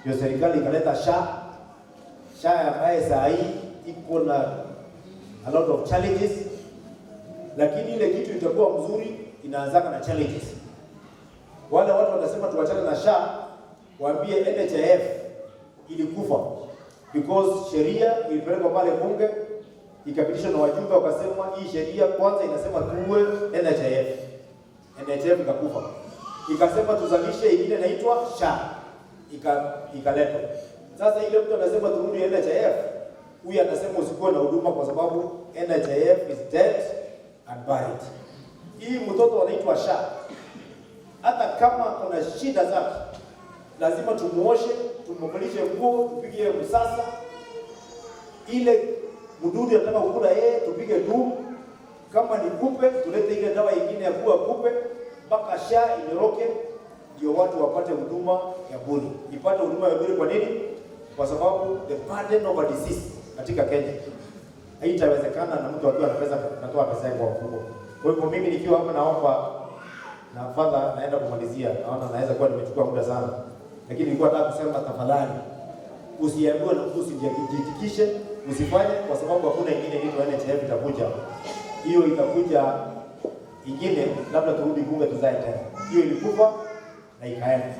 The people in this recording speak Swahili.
Ndio serikali ikaleta SHA. SHA ambaye saa hii iko na a lot of challenges, lakini ile kitu itakuwa mzuri inaanzaka na challenges. Wale watu wanasema tuachane na SHA, waambie NHIF ilikufa because sheria ilipelekwa pale bunge ikapitishwa na wajumbe, wakasema hii sheria kwanza inasema tuue NHIF. NHIF ikakufa, ikasema tuzalishe ingine inaitwa SHA, ikaletwa. Sasa ile mtu anasema turudi NHIF, huyu anasema usikuwe na huduma kwa sababu NHIF is dead and buried. Hii mtoto anaitwa SHA, hata kama kuna shida zake lazima tumuoshe, tumvalishe nguo, tupige msasa. Ile mdudu anataka kukula yeye, tupige dumu. Kama ni kupe, tulete ile dawa ingine ya kuua kupe mpaka SHA inyoroke, ndio watu wapate huduma ya bure. Ipate huduma ya bure kwa nini? Kwa sababu the burden of a disease katika Kenya haitawezekana na mtu akiwa na pesa anatoa pesa yake kwa mfuko. Kwa hivyo mimi nikiwa hapa naomba na fadha, naenda kumalizia, naona naweza kuwa nimechukua muda sana, lakini nilikuwa nataka kusema tafadhali, usiambiwe na mtu usijiitikishe, usifanye, kwa sababu hakuna ingine inaitwa NHIF itakuja. Hiyo itakuja ingine, labda turudi bunge tuzae tena. Hiyo ilikufa na ikaenda.